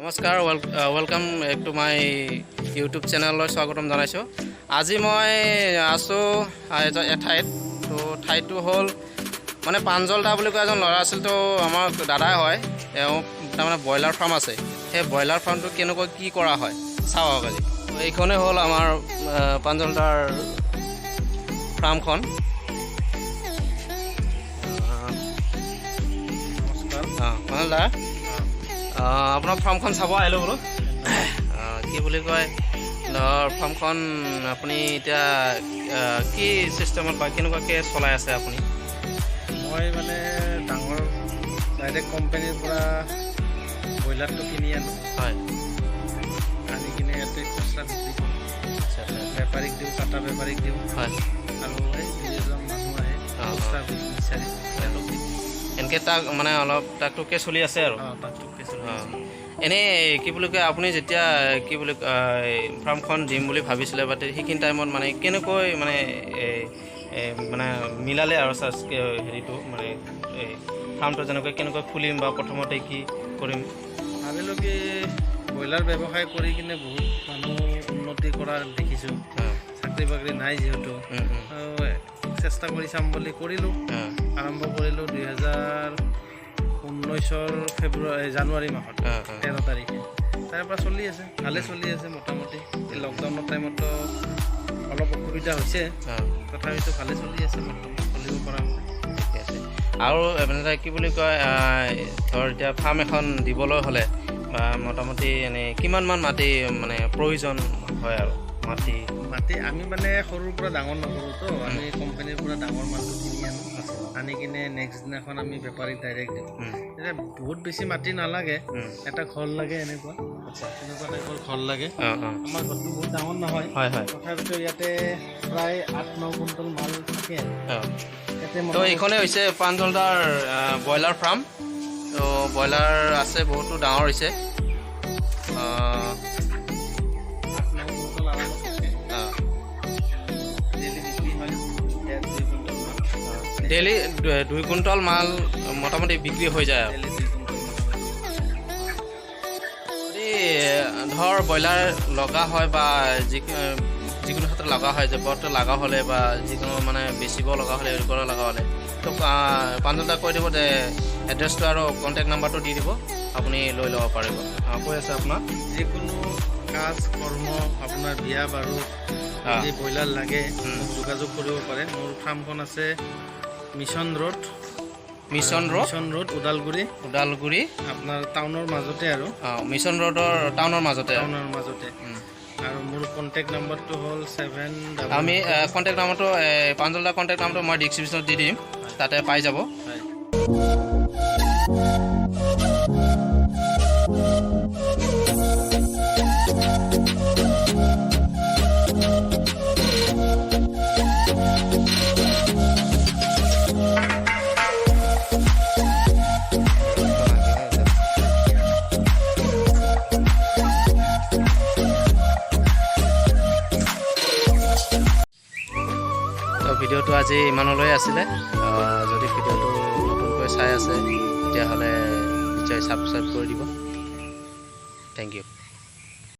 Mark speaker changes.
Speaker 1: নমস্কাৰ, welcome back to my YouTube চেনেললৈ স্বাগতম জনাইছোঁ। আজি মই আছোঁ এঠাইত। তো ঠাইটো হ'ল মানে প্ৰাঞ্জল দা বুলি কোৱা এজন ল'ৰা আছিল, তো আমাৰ দাদাই হয়। তেওঁ তাৰমানে ব্ৰইলাৰ ফাৰ্ম আছে। সেই ব্ৰইলাৰ ফাৰ্মটো কেনেকৈ কি কৰা হয় চাওঁ আহক আজি। তো এইখনেই হ'ল আমাৰ প্ৰাঞ্জল দাৰ ফাৰ্মখন।
Speaker 2: নমস্কাৰ।
Speaker 1: অঁ, প্ৰাঞ্জল দা, আপোনাৰ ফাৰ্মখন চাব আহিলোঁ বোলো। কি বুলি কয়, ধৰ ফাৰ্মখন আপুনি এতিয়া কি চিষ্টেমত বা কেনেকুৱাকৈ চলাই আছে আপুনি?
Speaker 2: মই মানে ডাঙৰ ডাইৰেক্ট কোম্পানীৰ পৰা ব্ৰইলাৰটো কিনি আনো। আনি কিনে ইয়াতে খুচৰা বিক্ৰী কৰোঁ।
Speaker 1: আচ্ছা আচ্ছা
Speaker 2: বেপাৰীক দিওঁ, কাটা বেপাৰীক দিওঁ। আৰু এই দুই এজন মানুহ আহে খুচৰা বিচাৰি, তেওঁলোক দিওঁ।
Speaker 1: এনেকৈ তাক মানে অলপ তাকটোকে চলি আছে আৰু?
Speaker 2: অঁ, তাকটোকে চলি আছে।
Speaker 1: এনেই কি বুলি কয়, আপুনি যেতিয়া কি বুলি কয় ফাৰ্মখন দিম বুলি ভাবিছিলে বা সেইখিনি টাইমত মানে কেনেকৈ মানে এই এই মানে মিলালে আৰু হেৰিটো মানে এই ফাৰ্মটো যেনেকৈ কেনেকৈ খুলিম বা প্ৰথমতে কি কৰিম?
Speaker 2: ভাবিলোঁ কি ব্ৰইলাৰ ব্যৱসায় কৰি কিনে বহুত মানুহ উন্নতি কৰা দেখিছোঁ। চাকৰি বাকৰি নাই যিহেতু,
Speaker 1: উম, উম,
Speaker 2: আৰু চেষ্টা কৰি চাম বুলি কৰিলোঁ। আৰম্ভ কৰিলোঁ 2019ৰ ফেব্ৰুৱাৰী, জানুৱাৰী মাহত
Speaker 1: অঁ, অঁ।
Speaker 2: 13 তাৰিখে। তাৰ পৰা চলি আছে, ভালে চলি আছে মোটামুটি। এই লকডাউনৰ টাইমতো অলপ অসুবিধা হৈছে। তথাপিতো ভালে চলি আছে বৰ্তমান, চলিব পৰা হৈছে।
Speaker 1: ঠিকে আছে। আৰু মানে কি বুলি কয়, ধৰ এতিয়া ফাৰ্ম এখন দিবলৈ হ'লে বা মোটামুটি এনেই কিমানমান মাটি মানে প্ৰয়োজন হয় আৰু মাটি?
Speaker 2: মাটি আমি মানে সৰুৰ পৰা ডাঙৰ নকৰোঁতো। আমি কোম্পানীৰ পৰা ডাঙৰ মালটো কিনি আনো, আনি কিনে নেক্সট দিনাখন আমি বেপাৰীক ডাইৰেক্ট দিওঁ। এতিয়া বহুত বেছি মাটি নালাগে। এটা ঘৰ লাগে, এনেকুৱা এনেকুৱা টাইপৰ ঘৰ লাগে।
Speaker 1: অঁ অঁ
Speaker 2: আমাৰ ঘৰটো বহুত ডাঙৰ নহয়।
Speaker 1: হয় হয়
Speaker 2: তথাপিতো ইয়াতে প্ৰায় 8-9 কুইণ্টল মাল থাকে ইয়াতে।
Speaker 1: তো
Speaker 2: মোটামুটি।
Speaker 1: এইখনেই হৈছে প্ৰাঞ্জলদাৰ ব্ৰইলাৰ ফাৰ্ম। তো ব্ৰইলাৰ আছে, বহুতো ডাঙৰ হৈছে।
Speaker 2: 8-9 কুইণ্টল আৰামত থাকে। ডেইলি বিক্ৰী হয় 1.5-2 কুইণ্টল মাল।
Speaker 1: ডেইলি 2 কুইণ্টল মাল মোটামুটি বিক্ৰী হৈ যায় আৰু?
Speaker 2: ডেইলি 2 কুইণ্টল মোটামুটি।
Speaker 1: যদি ধৰ ব্ৰইলাৰ লগা হয় বা যিকোনো ক্ষেত্ৰত লগা হয়, যে বৰটো লগা হ'লে বা যিকোনো মানে বেচিব লগা হ'লে, হেৰি কৰিব লগা হ'লে, তো প্ৰাঞ্জলদাক কৈ দিব যে এড্ৰেছটো আৰু কণ্টেক্ট নাম্বাৰটো দি দিব, আপুনি লৈ ল'ব পাৰিব। কৈ আছে আপোনাক।
Speaker 2: যিকোনো কাজ কৰ্ম, আপোনাৰ বিয়া বাৰু, যদি ব্ৰইলাৰ লাগে, মোক যোগাযোগ কৰিব পাৰে। মোৰ ফাৰ্মখন আছে mission road.
Speaker 1: Mission road.
Speaker 2: Mission road, Udalguri.
Speaker 1: Udalguri.
Speaker 2: আপোনাৰ টাউনৰ মাজতে আৰু।
Speaker 1: অঁ, মিছন ৰোডৰ টাউনৰ মাজতে আৰু।
Speaker 2: টাউনৰ মাজতে। আৰু মোৰ কণ্টেক্ট নাম্বাৰটো হ'ল ছেভেন ডাবল
Speaker 1: আমি কণ্টেক্ট নাম্বাৰটো, প্ৰাঞ্জলদাৰ কণ্টেক্ট নাম্বাৰটো মই ডিছক্ৰিপশ্যনত দি দিম, তাতে পাই যাব।
Speaker 2: হয়।
Speaker 1: তো ভিডিঅ'টো আজি ইমানলৈ আছিলে। যদি ভিডিঅ'টো নতুনকৈ চাই আছে, তেতিয়াহ'লে নিশ্চয় ছাবস্ক্ৰাইব কৰি দিব। Thank U.